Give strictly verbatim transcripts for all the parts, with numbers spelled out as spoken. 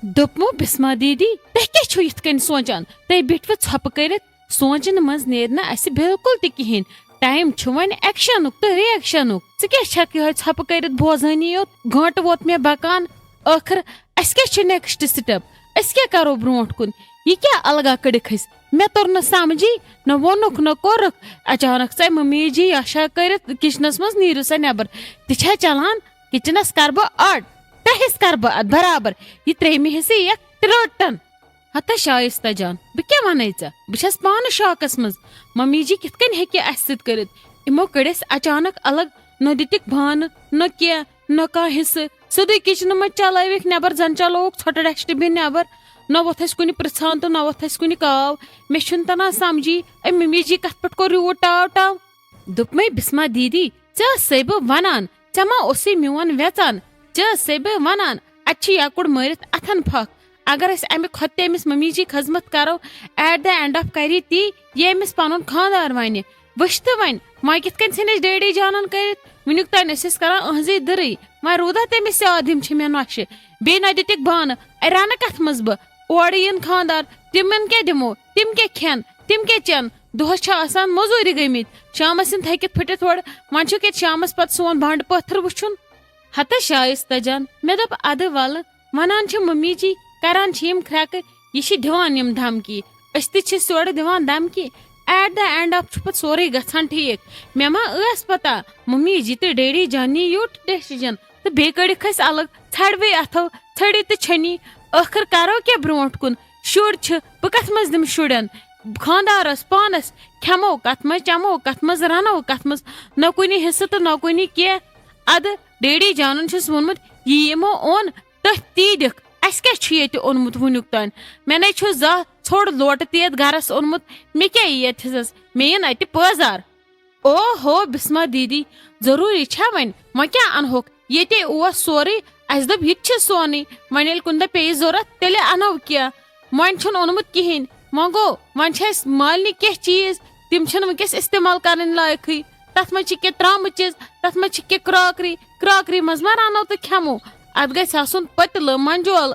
دوٚپمو، بسمہ دیدی، تُہۍ کیٛاہ چھِو یِتھ کٔنۍ سونٛچان؟ تُہۍ بیٹھوٕ ژھۄپہٕ کٔرِتھ؟ سونٛچنہٕ منٛز نیرِ نہٕ اَسہِ بِلکُل تہِ کِہیٖنۍ۔ ٹایم چھُ وۄنۍ ایکشنُک تہٕ رِییکشنُک۔ ژٕ کیٛاہ چھَکھ یِہوٚے ژھۄپہٕ کٔرِتھ بوزٲنی یوت؟ گٲنٛٹہٕ ووت مےٚ بکان۔ ٲخٕر اَسہِ کیٛاہ چھُ نیکسٹ سٹیپ؟ أسۍ کیٛاہ کَرو برونٛٹھ کُن؟ یہِ کیٛاہ الگا کٔڑِکھ أسۍ؟ مےٚ توٚر نہٕ سمجھی، نہ ووٚنُکھ نہ کوٚرُکھ۔ اچانک ژاے ممی جی یاشا کٔرِتھ کچنس منٛز، نیٖرِو سا نٮ۪بر۔ تہِ چھا چلان؟ کچنس کر بہٕ اڈ، ترٛیٚہِس کر بہٕ اتھ برابر۔ یہِ ترٛیٚیمہِ حصہٕ یِیَکھ ترٛٲٹن۔ ہتا شایستہ جان، بہٕ کیٛاہ ونے ژےٚ؟ بہٕ چھس پانہٕ شاکس منٛز۔ ممی جی کِتھ کٔنۍ ہیٚکہِ اسہِ سۭتۍ کٔرِتھ؟ یِمو کٔڑۍ اسہِ اچانک الگ، نہ دِتِکھ بانہٕ، نہ کینٛہہ، نہ کانٛہہ حصہٕ۔ سیوٚدُے کچنہٕ منٛز چلٲوِکھ نٮ۪بر، زن چلووُکھ ژھۄٹہٕ ڈسٹ بن نٮ۪بر۔ نہ ووٚتھ اسہِ کُنہِ پرژھان تہٕ نہ ووٚتھ اسہِ کُنہِ کاو۔ مےٚ چھُنہٕ تران سمجھی، أمۍ ممی جی کتھ پٮ۪ٹھ کوٚر یوٗت ٹاو ٹاو۔ دوٚپمَے، بسمہ دیدی، ژےٚ ٲسَے بہٕ وَنان، ژےٚ ما اوسُے میون وٮ۪ژان؟ ژےٚ ٲسَے بہٕ وَنان، اَتہِ چھِ یَکُڑ مٲرِتھ اَتھَن پھَکھ۔ اگر أسۍ اَمہِ کھۄتہٕ تہِ أمِس ممی جی خدمت کَرو، at the end of کَری تی، یہِ أمِس پَنُن خانٛدار وَنہِ۔ وٕچھ تہٕ وۄنۍ، وۄنۍ کِتھ کٔنۍ ژھٕنۍ أسۍ ڈیڈی جانَن کٔرِتھ؟ وٕنیُک تام ٲسۍ أسۍ کَران أہٕنٛزٕے دٕرٕے، وۄنۍ روٗدا تٔمِس یاد، یِم چھِ مےٚ نۄشہِ۔ بیٚیہِ نہ دِتِکھ بانہٕ، اَے رَنہٕ کَتھ منٛز بہٕ؟ اورٕ یِن خانٛدار، تِمَن کیٛاہ دِمو؟ تِم کیٛاہ کھٮ۪ن؟ تِم کیٛاہ چٮ۪ن؟ دۄہس چھِ آسان مٔزوٗرِ گٔمٕتۍ، شامس یِن تھٔکِتھ پھٕٹِتھ ہورٕ، وۄنۍ چھُ کیٛاہ شامس پتہٕ سون بانٛڈٕ پٲتھٕر وٕچھُن؟ ہتا شایستہ جان، مےٚ دوٚپ، ادٕ ولہٕ، ونان چھِ ممی جی، کران چھِ یِم کھرٛٮ۪کہٕ، یہِ چھِ دِوان یِم دھمکی، أسۍ تہِ چھِس یورٕ دِوان دھمکی۔ At the end of چھُ پتہٕ سورُے گژھان ٹھیٖک۔ مےٚ ما ٲس پتہ ممی جی تہٕ ڈیڈی جان نی یوٗت ڈیسیجن، تہٕ بیٚیہِ کٔڑِکھ أسۍ الگ، ژھٮ۪ڑوٕے اَتھو، ژھٔڑِتھ تہٕ چھٔنی۔ ٲخٕر کَرو کیٛاہ برونٛٹھ کُن؟ شُرۍ چھِ، بہٕ کَتھ منٛز دِمہٕ شُرٮ۪ن؟ خانٛدارَس پانَس کھٮ۪مو کَتھ منٛز، چٮ۪مو کَتھ منٛز، رَنو کَتھ منٛز؟ نہ کُنہِ حِصہٕ تہٕ نہ کُنہِ کینٛہہ۔ اَدٕ ڈیڈی جانَن چھُس ووٚنمُت، یہِ یِمو اوٚن، تٔتھۍ تی دِکھ۔ اَسہِ کیٛاہ چھُ ییٚتہِ اوٚنمُت وٕنیُک تام؟ مےٚ نے چھُ زانٛہہ ژھوٚڑ لوٹہٕ تہِ یَتھ گَرَس اوٚنمُت۔ مےٚ کیٛاہ یی یَتھ حِصَس؟ مےٚ یِن اَتہِ پٲزار۔ او ہو، بسمہ دیدی، ضروٗری چھا وۄنۍ؟ وۄنۍ کیٛاہ اَنہوکھ؟ ییٚتے اوس سورُے، اَسہِ دوٚپ، یہِ تہِ چھِ سونٕے، وۄنۍ ییٚلہِ کُنہِ دۄہ پیٚیہِ ضوٚرَتھ، تیٚلہِ اَنو کینٛہہ۔ وۄنۍ چھُنہٕ اوٚنمُت کِہیٖنۍ۔ وۄنۍ گوٚو، وۄنۍ چھِ اَسہِ مالنہِ کینٛہہ چیٖز، تِم چھِنہٕ وٕنۍکٮ۪س استعمال کَرٕنۍ لایقٕے۔ تَتھ منٛز چھِ کینٛہہ ترٛامہٕ چیٖز، تَتھ منٛز چھِ کینٛہہ کرٛاکری، کرٛاکری منٛز ما رَنو تہٕ کھٮ۪مو؟ اَتھ گژھِ آسُن پٔتلہٕ، منجول،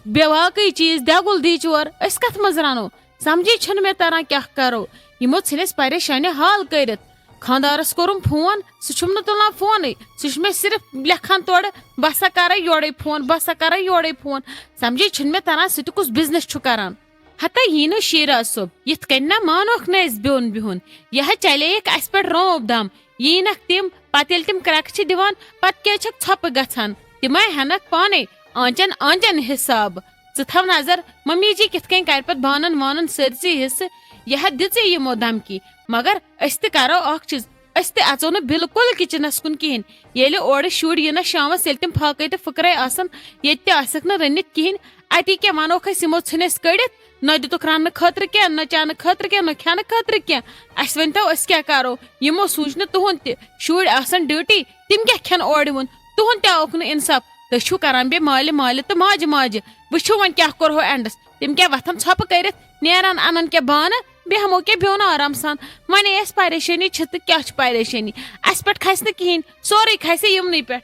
بیٚیہِ باقٕے چیٖز، دٮ۪گُل دیٖچور، أسۍ کَتھ منٛز رَنو؟ سمجھے چھُنہٕ مےٚ تران کیٛاہ کرو۔ یِمو ژھٕنۍ اَسہِ پریشانہِ حال کٔرِتھ۔ خانٛدارس کوٚرُم فون، سُہ چھُم نہٕ تُلان فونٕے۔ سُہ چھُ مےٚ صرف لیکھان تورٕ، "بہٕ ہسا کرے یورے فون، بہٕ ہسا کرے یورے فون۔" سمجھے چھُنہٕ مےٚ تران سُہ تہِ کُس بزنس چھُ کران۔ ہتا یی نہٕ شیراز صٲب، یِتھ کٔنۍ نہ مانوکھ نہٕ أسۍ بیوٚن بِہُن۔ یہِ ہا چلییکھ اَسہِ پٮ۪ٹھ رونٛپ دم۔ یی نکھ تِم، پتہٕ ییٚلہِ تِم کرٛٮ۪کہٕ چھِ دِوان، پتہٕ کیٛازِ چھکھ ژھۄپہٕ گژھان؟ تِمے ہٮ۪نکھ پانے آنچن آنچن حساب۔ ژٕ تھاو نظر، ممی جی کِتھ کٔنۍ کرِ پتہٕ بانن وانن سٲرسٕے حصہٕ۔ یہِ ہا دِژٕے یِمو دھمکی۔ مگر أسۍ تہِ کرو اکھ چیٖز، أسۍ تہِ اژو نہٕ بالکل کچنس کُن کِہینۍ۔ ییٚلہِ اورٕ شُرۍ یِنس شامس، ییٚلہِ تِم فاقے تہٕ فُکرے آسن، ییٚتہِ تہِ آسکھ نہٕ رٔنِتھ کِہینۍ، اتی کیٛاہ ونوکھ أسۍ یِمو ژھٕنۍ أسۍ کٔڑِتھ؟ نہ دِتُکھ رننہٕ خٲطرٕ کینٛہہ، نہ چٮ۪نہٕ خٲطرٕ کینٛہہ، نہ کھٮ۪نہٕ خٲطرٕ کینٛہہ۔ اسہِ ؤنۍ تو، أسۍ کیٛاہ کرو؟ یِمو سوٗنچ نہٕ تُہُنٛد تہِ۔ شُرۍ آسن ڈیوٹی، تِم کیٛاہ کھٮ۪ن اورٕ یِوُن؟ تُہُنٛد تہِ آوُکھ نہٕ انصاف۔ تُہۍ چھِو کران بیٚیہِ مالہِ مالہِ تہٕ ماجہِ ماجہِ۔ وٕچھِو وۄنۍ کیٛاہ کوٚرہو اینڈس۔ تِم کیٛاہ وۄتھن ژھۄپہٕ کٔرِتھ، نیرن انن کیٛاہ بانہٕ، بیٚہمو کیٛاہ بیوٚن آرام سان۔ وۄنۍ یہِ اَسہِ پریشٲنی چھِ تہٕ کیٛاہ چھِ پریشٲنی؟ اَسہِ پٮ۪ٹھ کھسہِ نہٕ کِہینۍ، سورُے کھسہِ یِمنٕے پٮ۪ٹھ۔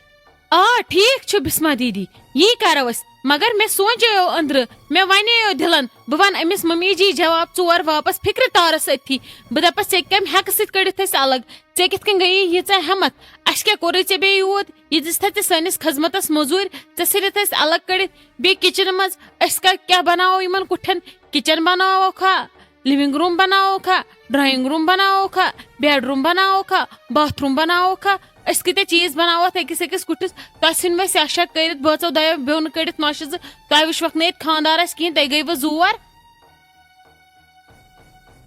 آ، ٹھیٖک چھُ بسمہ دیدی، یی کرو أسۍ۔ مگر مےٚ سونچیو أنٛدرٕ، مےٚ ونیو دِلن، بہٕ ونہٕ أمِس ممی جی جواب، ژور واپس فکرِ تارس أتھی۔ بہٕ دپس، ژےٚ کمہِ ہٮ۪کہٕ سۭتۍ کٔڑِتھ أسۍ الگ؟ ژےٚ کِتھ کٔنۍ گٔیی ییٖژاہ ہٮ۪متھ؟ اسہِ کیٛاہ کوٚرُے ژےٚ بیٚیہِ یوٗت؟ یہِ دِژتھے ژےٚ سٲنِس خدمتس موٚزوٗرۍ، ژےٚ ژھٕنِتھ أسۍ الگ کٔڑِتھ بیٚیہِ کچنہٕ منٛز۔ أسۍ کیٛاہ، کیٛاہ بناوو یِمن کُٹھٮ۪ن؟ کچن بناووکھا؟ لِونگ روٗم بناووکھا، ڈرایِنگ روٗم بناووکھا، بیڈ روٗم بناووکھا، باتھ روٗم بناووکھا؟ أسۍ کۭتیٛاہ چیٖز بناوو اَتھ أکِس أکِس کُٹھِس؟ تۄہہِ ژھٕنۍ مےٚ سیاہ شاہ کٔرِتھ، بٲژو دۄیو بیوٚن کٔڑِتھ نۄشہِ زٕ۔ تۄہہِ وٕچھوکھ نہٕ ییٚتہِ خانٛدارس کِہیٖنۍ، تۄہہِ گٔیوٕ زور۔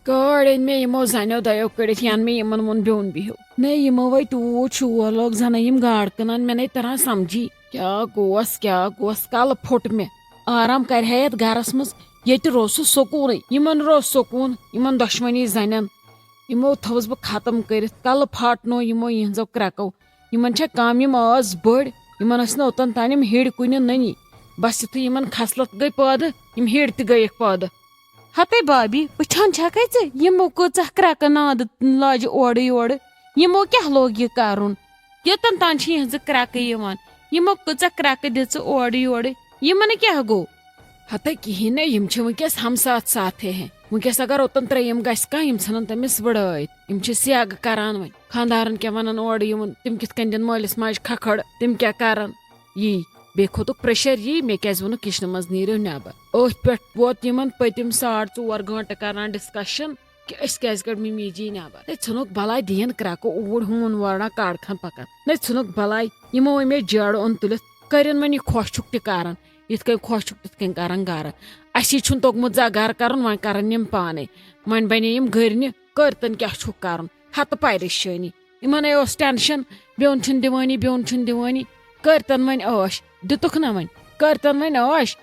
کٔڑ أنۍ مےٚ یِمو زنیو دۄیو کٔڑِتھ، ین مےٚ یِمن ووٚن بیوٚن بِہِو۔ نے یِمو وَے تیوٗت شور لوگ، زَنہٕ یِم گاڈٕ کٕنان، مےٚ نے تران سمجھی۔ کیٛاہ گوس، کیٛاہ گوس، کلہٕ پھوٚٹ مےٚ۔ آرام کرِ ہا یتھ گرس منٛز، ییٚتہِ روز سُہ سکوٗنٕے۔ یِمن روز سکوٗن، یِمن دۄشوٕنی زنٮ۪ن۔ یِمو تھٲوٕس بہٕ ختم کٔرِتھ، کلہٕ پھاٹنو یِمو یِہنٛزو کرٛٮ۪کو۔ یِمن چھےٚ کم یِم ٲس بٔڑ، یِمن ٲسۍ نہٕ اوٚتن تام یِم ہِڑۍ کُنہِ نٔنی۔ بس یُتھُے یِمن خصلت گٔے پٲدٕ، یِم ہِڑۍ تہِ گٔیکھ پٲدٕ۔ ہتے بابی، وٕچھان چھکھے ژٕ، یِمو کۭژاہ کرٛٮ۪کہٕ نادٕ لاجہِ اورٕ یورٕ؟ یِمو کیٛاہ لوگ یہِ کرُن؟ یوٚتن تام چھِ یِہنٛزٕ کرٛٮ۪کہٕ یِوان۔ یِمو کۭژاہ کرٛٮ۪کہٕ دِژٕ اورٕ یورٕ؟ یِمن کیٛاہ گوٚو؟ ہتہ کِہیٖنۍ نہٕ، یِم چھِ وٕنکیٚس ہم ساتھ ساتھے ہیں۔ وٕنکیٚس اگر اوٚتن ترٛیٚیِم گژھِ کانٛہہ، یِم ژھٕنن تٔمِس وٕڑٲوِتھ۔ یِم چھِ سیٚگ کران وۄنۍ۔ خانٛدارن کیٛاہ ونن اورٕ یِمن، تِم کِتھ کٔنۍ دِن مٲلِس ماجہِ کھکھڑ، تِم کیٛاہ کرن؟ یی، بیٚیہِ کھوٚتُکھ پریشر، یی مےٚ کیٛازِ ووٚنُکھ کچنہٕ منٛز نیٖرِو نٮ۪بر۔ أتھۍ پٮ۪ٹھ ووت یِمن پٔتِم ساڑ ژور گٲنٛٹہٕ کران ڈسکشن کہِ أسۍ کیٛازِ کٔڑ مِمی جی نٮ۪بر۔ ہے ژھٕنُکھ بلاے دِیِن کرٛکہٕ اوٗرۍ ہوٗن وارنا کاڈ کھن پکان۔ ہے ژھٕنُکھ بلاے یِمو أمۍ اَسہِ جیڑٕ اوٚن تُلِتھ، کٔرِن وۄنۍ یہِ خۄش چھُکھ تہِ کران، یِتھ کٔنۍ خۄش چھُکھ تِتھ کٔنۍ کران گرٕ۔ اَسی چھُنہٕ توٚگمُت زا گرٕ کرُن، وۄنۍ کرن یِم پانے۔ وۄنۍ بنے یِم گٔرنہِ، کٔرتن کیٛاہ چھُکھ کرُن؟ ہتہٕ پریشٲنی۔ یِمن ہے اوس ٹینشن، بیوٚن چھُنہٕ دِوٲنی، بیوٚن چھُنہٕ دِوٲنی۔ کٔرتن وۄنۍ عٲش، دِتُکھ نہ وۄنۍ؟ کٔرتن وۄنۍ عٲش،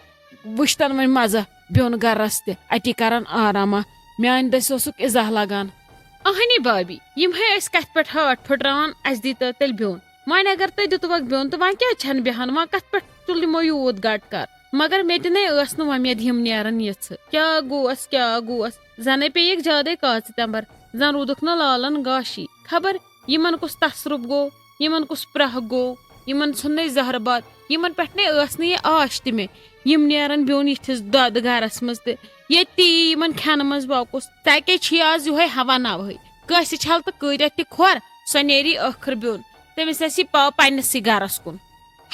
وٕچھتن وۄنۍ مزٕ بیوٚن گرس تہِ، اتی کرن آرامہ۔ میانہِ دٔسۍ اوسُکھ اِزاہ لگان۔ اہنی بابی، یِم ہے ٲسۍ کتھ پٮ۪ٹھ ہٲٹھ پھٕٹراوان، اسہِ دیٖتو تیٚلہِ بیوٚن۔ وۄنۍ اگر تۄہہِ دِتوکھ بیوٚن، تہٕ وۄنۍ کیٛازِ چھنہٕ بیہان؟ وۄنۍ کتھ پٮ۪ٹھ تُل یِمو یوٗت گٹہٕ کر؟ مگر مےٚ تہِ نے ٲس نہٕ وۄمید یِم نیرن یِژھٕ۔ کیٛاہ گوس، کیٛاہ گوس؟ زنے پیٚیکھ زیادے کاژِ تمبر، زن روٗدُکھ نہٕ لالن گاشی۔ خبر یِمن کُس تصرُف گوٚو، یِمن کُس پرٛاہ گوٚو، یِمن ژھُن نے زہرٕ باد، یِمن پٮ۪ٹھ نے ٲس نہٕ یہِ آش تہِ مےٚ۔ یِم نیرن بیوٚن یِتھِس دۄدٕ گرس منٛز تہٕ ییٚتہِ تہِ یی یِمن کھٮ۪نہٕ منٛز بوکُس۔ ژےٚ کیٛاہ چھی آز یِہوے ہوا نوہے؟ کٲنٛسہِ چھل تہٕ کۭتیاہ تہِ کھۄر، سۄ نیری ٲخٕر بیوٚن۔ تٔمِس آسہِ یہِ پاو پننِسٕے گرس کُن۔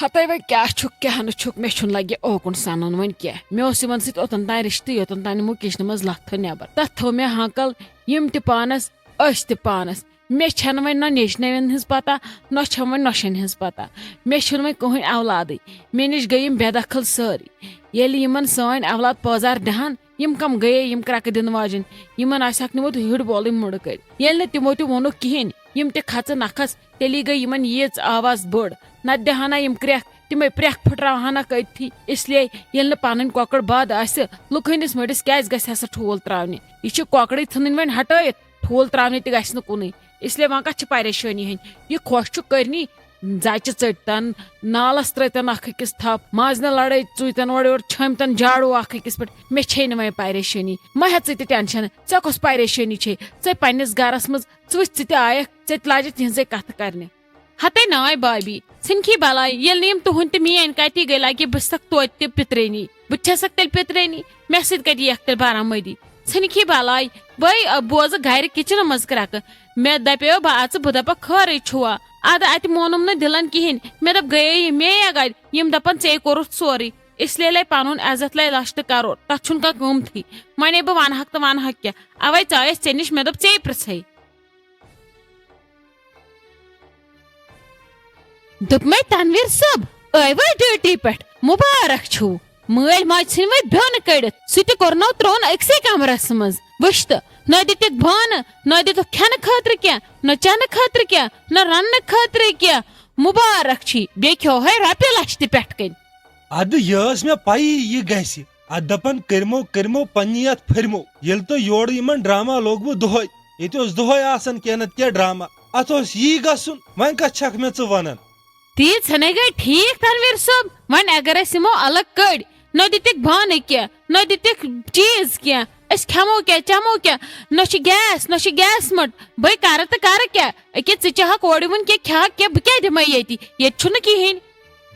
ہتے وۄنۍ کیٛاہ چھُکھ، کیٛاہ نہٕ چھُکھ، مےٚ چھُنہٕ لگہِ اوکُن سنُن وۄنۍ کینٛہہ۔ مےٚ اوس یِمن سۭتۍ اوٚتن تام رشتہٕ، یوٚتن تام نہٕ مےٚ کچنہٕ منٛز لتھ تھٲو نٮ۪بر۔ تتھ تھٲو مےٚ ہانکل، یِم تہِ پانس، أسۍ تہِ پانس۔ مےٚ چھنہٕ وۄنۍ نہ نیچنوٮ۪ن ہٕنٛز پتہ، نہ چھم وۄنۍ نۄشن ہٕنٛز پتہ۔ مےٚ چھُنہٕ وۄنۍ کٕہٕنۍ اولادٕے۔ مےٚ نِش گٔے یِم بے دخل سٲری۔ ییٚلہِ یِمن سٲنۍ اولاد پٲزار دِہن، یِم کم گٔیے یِم کرٛکہٕ دِنہٕ واجٮ۪ن؟ یِمن آسہِ ہکھ نِمُت ہِڑ بولٕے مُڑٕ کٔرۍ۔ ییٚلہِ نہٕ تِمو تہِ ووٚنُکھ کِہینۍ، یِم تہِ کھژٕ نکھس، تیٚلی گٔے یِمن ییٖژ آواز بٔڑ۔ نتہٕ دِہانہ یِم کرٛٮ۪کھ، تِمے پرٛٮ۪کھ پھٕٹراوہانکھ أتھی۔ اس لیے ییٚلہِ نہٕ پنٕنۍ کۄکٕر بد آسہِ، لُکہٕ ہٕنٛدِس مٔڈِس کیٛازِ گژھِ ہسا ٹھوٗل ترٛاونہِ؟ یہِ چھِ کۄکرٕے ژھٕنٕنۍ وۄنۍ ہٹٲیِتھ، ٹھوٗل ترٛاونہِ تہِ گژھِ نہٕ کُنُے۔ اس لیے وۄنۍ کتھ چھِ پریشٲنی ہٕنٛدۍ؟ یہِ خۄش چھُ کٔرنی، ژَچہِ ژٔٹتن، نالس ترٛٲوتن اکھ أکِس تھپھ، مازنہِ لڑٲے ژُوتن اورٕ یورٕ چھٲمتن جاڑو اکھ أکِس پٮ۪ٹھ۔ مےٚ چھے نہٕ وۄنۍ پریشٲنی، مہ ہےٚ ژٕ تہِ ٹینشن۔ ژےٚ کۄس پریشٲنی چھے؟ ژے پننِس گرس منٛز ژٕ وٕچھ، ژٕ تہِ آیکھ، ژےٚ تہِ لاجہِ تِہنٛزے کتھٕ کرنہِ۔ ہتے ناے بابی، ژھٕنکھی بلاے، ییٚلہِ نہٕ یِم تُہُنٛد تہٕ میٲنۍ کتی گٔے لگہِ، بہٕ چھسکھ توتہِ تہِ پِترٲنی۔ بہٕ تہِ چھسکھ تیٚلہِ پِترٲنی، مےٚ سۭتۍ کتہِ یِیَکھ تیٚلہِ بارامٔدی؟ ژھٕنکھی بلاے، بٲے، بوزٕ گرِ کِچنہٕ منٛز کرٛکہٕ۔ مےٚ دپیو بہٕ اژٕ، بہٕ دپکھ خٲرٕے چھُوا؟ ادٕ اتہِ مونُم نہٕ دِلن کِہینۍ۔ مےٚ دوٚپ گٔیے یہِ مے اگرِ، یِم دپن ژے کوٚرُتھ سورُے۔ اس لیے لے پنُن عزت لے لشتہٕ کرور، تتھ چھُنہٕ کانٛہہ قۭمتھٕے۔ ونے بہٕ ونہکھ تہٕ ونہکھ کیٛاہ؟ اوے ژایس ژےٚ نِش، مےٚ دوٚپ ژے پرژھے۔ دوٚپمَے تنویر صٲب، ٲیوٕ ڈیوٹی پٮ۪ٹھ؟ مُبارک چھُو۔ مٲلۍ ماجہِ ژھٕنۍ وۄنۍ بیوٚن کٔڑِتھ، سُہ تہِ کوٚرنو ترٛووُن أکسٕے کمرس منٛز۔ وٕچھ تہٕ، نہ دِتِکھ بانہٕ، نہ دِتُکھ کھٮ۪نہٕ خٲطرٕ کینٛہہ، نہ چٮ۪نہٕ خٲطرٕ کینٛہہ، نہ رننہٕ خٲطرٕ کینٛہہ۔ مُبارک چھی، بیٚیہِ کھیوٚوہَے رۄپیہِ لچھ تہِ پٮ۪ٹھ کَنۍ۔ ادٕ یہِ ٲس مےٚ پَیی یہِ گژھِ۔ اتھ دپان کٔرمو، کٔرمو پننی یتھ پھٔرمو۔ ییٚلہِ تُہۍ یورٕ یِمن ڈرامہ لوگوٕ دۄہے، ییٚتہِ اوس دۄہے آسان کینٛہہ نتہٕ کینٛہہ ڈرامہ۔ اتھ اوس یی گژھُن، وۄنۍ کتھ چھکھ مےٚ ژٕ ونان؟ تی ژھنے گٔے ٹھیک تنویر صٲب۔ وۄنۍ اگر أسۍ یِمو الگ کٔڑۍ، نہ دِتِکھ بانہٕ کینٛہہ، نہ دِتِکھ چیٖز کینٛہہ، أسۍ کھٮ۪مو کیٛاہ، چٮ۪مو کیٛاہ؟ نہ چھُ گیس، نہ چھُ گیس مٔٹ۔ بٔے کرٕ تہٕ کرٕ کیٛاہ؟ أکیٛاہ ژٕ چاہکھ اورٕ یِوُن کینٛہہ، کھٮ۪کھ کینٛہہ، بہٕ کیٛاہ دِمے ییٚتی؟ ییٚتہِ چھُنہٕ کِہینۍ۔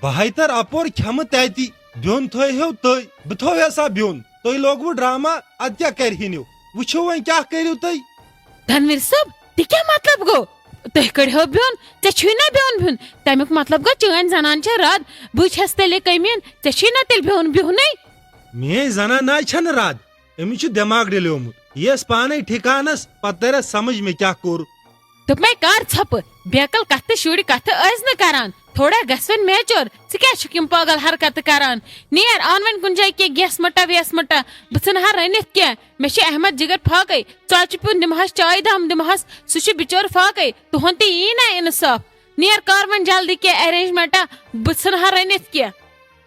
بہٕ ہاے تر اپور کھٮ۪مہٕ تتی، بیوٚن تھٲے ہیو تُہۍ، بہٕ تھوو ہسا بیوٚن۔ تُہۍ لوگوٕ ڈرامہ، ادٕ کیٛاہ کرِ ہِنِو؟ وٕچھِو وۄنۍ کیٛاہ کٔرِو تُہۍ۔ تنویر صٲب، تہِ کیٛاہ مطلب گوٚو؟ تُہۍ کٔڑۍ ہو بیوٚن، ژےٚ چھُے نہ بیوٚن بیوٚن۔ تمیُک مطلب گوٚو چٲنۍ زنان چھےٚ رد، بہٕ چھس تیٚلہِ کٔمیٖن، ژےٚ چھُے نہ تیٚلہِ بیوٚن بیوٚہنُے۔ میٲنۍ زنان ناے چھنہٕ رد، أمِس چھُ دٮ۪ماغ ڈلیومُت۔ یہِ یس پانے ٹھکانس، پتہٕ ترٮ۪س سمجھ مےٚ کیٛاہ کوٚر۔ دوٚپمَے کر ژھۄپہٕ، بیکل کتھٕ تہٕ شُرۍ کتھٕ ٲسۍ نہٕ کران۔ تھوڑا گژھ وۄنۍ میچور، ژٕ کیٛازِ چھُکھ یِم پاگل حرکتہٕ کران؟ نیر، ان وۄنۍ کُنہِ جایہِ کینٛہہ گیس مٹا ویس مٹا، بہٕ ژھٕنہٕ ہا رٔنِتھ کینٛہہ۔ مےٚ چھِ احمد جگر فاقے، ژۄچہِ پیوٗنت دِمہٕ ہس، چایہِ دام دِمہٕ ہس، سُہ چھُ بِچور فاقے، تُہُنٛد تہِ یی نا انصاف۔ نیر کر وۄنۍ جلدی کینٛہہ ارینجمنٹا، بہٕ ژھٕنہٕ ہا رٔنِتھ کینٛہہ۔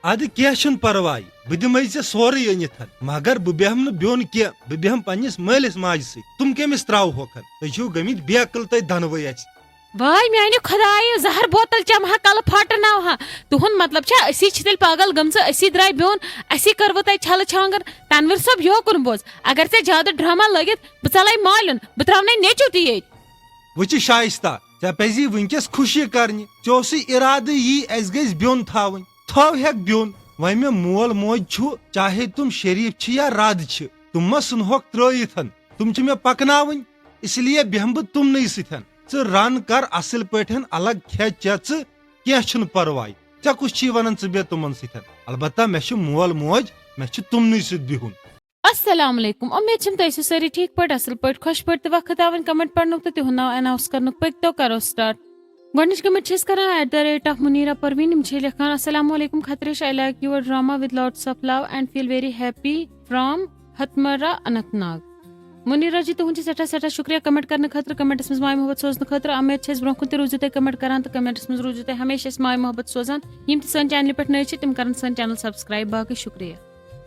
ادٕ کینٛہہ چھُنہٕ پرواے، بہٕ دِمے ژےٚ سورُے أنِتھ، مگر بہٕ بیٚہمہٕ نہٕ بیوٚن کینٛہہ، بہٕ بیٚہمہٕ پننِس مٲلِس ماجہِ سۭتۍ۔ تِم کٔمِس ترٛاوہوکھن؟ تُہۍ چھِو گٔمٕتۍ بے عقل تُہۍ دۄنوَے اَسہِ۔ واے میانہِ خۄدایہِ، زہر بوتل چمہٕ ہا کلہٕ پھاٹہٕ ناوہا۔ تُہُنٛد مطلب چھا أسی چھِ تیٚلہِ پاگل گٔمژٕ، أسی درٛاے بیوٚن، اسی کٔروٕ تۄہہِ چھلہٕ چھانٛگر؟ تنویر صٲب، یوکُن بوز، اگر ژےٚ زیادٕ ڈرامہ لٲگِتھ، بہٕ ژلے مالیُن، بہٕ ترٛاونے نیٚچو تہِ ییٚتہِ۔ وٕچھِ شایستہ، ژےٚ پزی وٕنکیٚس خوشی کرنہِ۔ ژےٚ اوسُے ارادٕ یی اسہِ گژھِ بیوٚن تھاوٕنۍ۔ تھاو ہیٚکھ بیوٚن، وۄنۍ مےٚ مول موج چھُ، چاہے تِم شریف چھِ یا رد چھِ، تِم ما ژھٕنہوکھ ترٲیِتھ۔ تِم چھِ مےٚ پکناوٕنۍ، اس لیے بیہمہٕ بہٕ تِمنٕے سۭتۍ۔ ژٕ رن کر اصل پٲٹھۍ الگ، کھےٚ چےٚ ژٕ، کینٛہہ چھُنہٕ پرواے۔ ژےٚ کُس چھی ونان ژٕ بیٚہہ تِمن سۭتۍ؟ البتہ مےٚ چھِ مول موج، مےٚ چھُ تِمنٕے سۭتۍ بِہُن۔ السلام علیکم، امید چھم تُہۍ ٲسِو سٲری ٹھیٖک پٲٹھۍ، اصل پٲٹھۍ، خۄش پٲٹھۍ تہٕ وقت آوٕنۍ۔ کمنٹ پرنُک تہٕ تِہُنٛد ناو اناؤنس کرنُک۔ پٔکۍ تو کرو سٹارٹ۔ گۄڈٕنِچ کمنٹ چھِ أسۍ کران at the rate of Munira Parveen. یِم چھِ لیکھان، السلام علیکم خطریش، I like your drama with lots of love and feel very happy from ہتمرا Anant Nag. منیرا جی، تُہُنٛد چھُ سٮ۪ٹھاہ سٮ۪ٹھاہ شُکریہ کمنٹ کرنہٕ خٲطرٕ، کمنٹس منٛز ماے محبت سوزنہٕ خٲطرٕ۔ امید چھِ اَسہِ برونٛہہ کُن تہِ روٗزِو تُہۍ کمنٹ کران تہٕ کمنٹس منٛز روٗزِو تُہۍ ہمیشہِ اَسہِ ماے محبت سوزان۔ یِم تہِ سٲنۍ چینلہِ پٮ۪ٹھ نٔے چھِ، تِم کرن سٲنۍ چینل سبسکرایب۔ باقٕے شُکریہ۔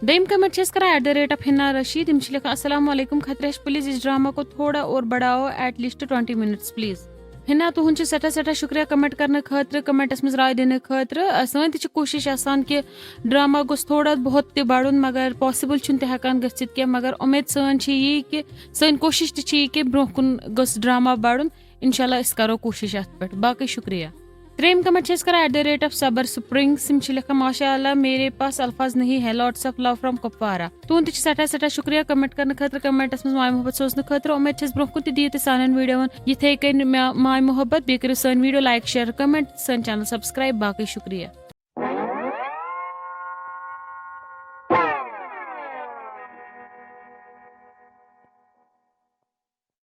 دوٚیِم کمنٹ چھِ أسۍ کران ایٹ دا ریٹ آف ہنا رشید۔ یِم چھِ لیکھان، السلام علیکم خطریش، پلیز اس ڈرامہ کو تھوڑا اور بڑھاؤ، at least twenty minutes please۔ ہنا، تُہُنٛد چھُ سٮ۪ٹھاہ سٮ۪ٹھاہ شُکریہ کمنٹ کرنہٕ خٲطرٕ، کمنٹس منٛز راے دِنہٕ خٲطرٕ۔ آ، سٲنۍ تہِ چھِ کوٗشِش آسان کہِ ڈرامہ گوٚژھ تھوڑا بہت تہِ بڑُن، مگر پاسبل چھُنہٕ تہِ ہٮ۪کان گٔژھِتھ کینٛہہ۔ مگر اُمید سٲنۍ چھِ یی کہِ سٲنۍ کوٗشِش تہِ چھِ یی کہِ برونٛہہ کُن گوٚژھ ڈرامہ بڑُن۔ انشاءاللہ أسۍ کرو کوٗشِش اتھ پٮ۪ٹھ۔ باقٕے شُکریہ۔ ترٛیٚیِم کمنٹ چھِ أسۍ کران ایٹ دا ریٹ آف صبر سپرنگ۔ یِم چھِ لیکھان، ماشاء اللہ میرے پاس الفاظ نہیں ہے، lots of love from Kupwara. تُہُنٛد تہِ چھُ سٮ۪ٹھاہ سٮ۪ٹھاہ شُکریہ کمنٹ کرنہٕ خٲطرٕ، کمنٹس منٛز ماے محبت سوزنہٕ خٲطرٕ۔ اُمید چھَس برونٛہہ کُن تہِ دِیِو تُہۍ سانٮ۪ن ویڈیوَن یِتھَے کٔنۍ مےٚ ماے محبت، بیٚیہِ کٔرِو سٲنۍ ویڈیو لایک، شیئر، کمنٹ، سٲنۍ چینل سبسکرایب۔ باقٕے شُکریہ۔